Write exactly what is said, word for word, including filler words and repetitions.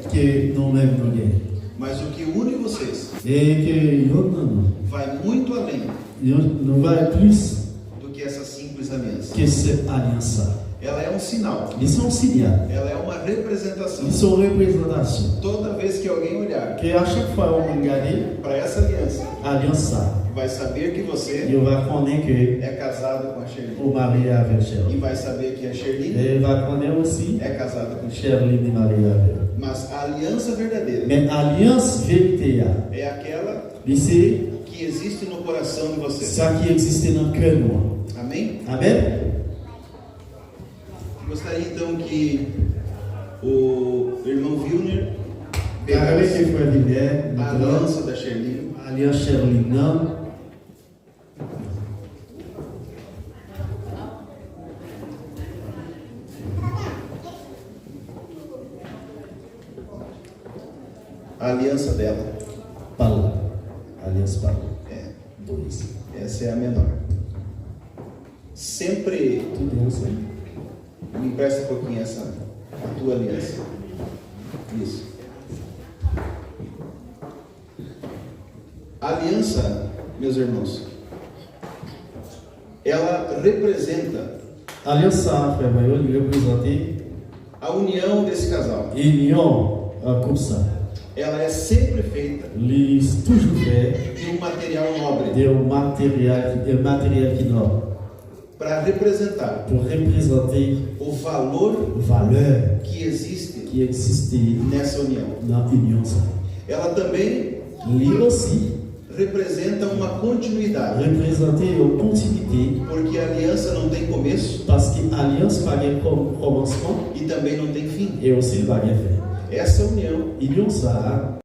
ke nou menm nou gen. Mas o que une vocês E ke youn nan nou, vai muito além youn, nou va plis do que essa simples aliança. Ke senp alyans sa. Ela é um sinal. Li se yon sinyal. Ela é uma representação. Li se yon reprezantasyon. Toda vez que alguém olhar Ke a chak fwa yon moun gade para essa aliança, alyans sa, vai saber que você yo va konnen ke é casado com a Sherlyn. Ou marye avèk Sherlyn. E vai saber que a Sherlyn E va konnen osi é casado com Sherlyn li marye avè l. Mas a aliança verdadeira Men alyans verite a, é aquela li se que existe no coração de você. Sa ki egziste nan kè nou an. Amém? Amen? Gostaria então que o irmão Vilner pegasse a aliança da Sherlyn. Alyans Sherlyn nan. A aliança dela. Pal. Alyans pal. É. Dois. Essa é a menor. Sempre. Tudo isso aí. Me empresta um pouquinho essa a tua aliança. Isso. A aliança, meus irmãos, ela representa. Alyans sa, frè mwen yo, li reprezante a união desse casal. Inyon, uh, koup sa. Ela é sempre feita. Li toujou fè de um material nobre. De yon materyèl, yon materyèl ki nòb. Para representar. Pou reprezante o valor, valè, que existe, ki egziste, nessa união. Nan inyon sa. Ela também, li osi, representa uma continuidade. Reprezante yon kontinite. Porque a aliança não tem começo. Paske alyans pa gen kòm-, kòmansman. E também não tem fim. E osi li pa gen fen. Essa união, inyon sa a,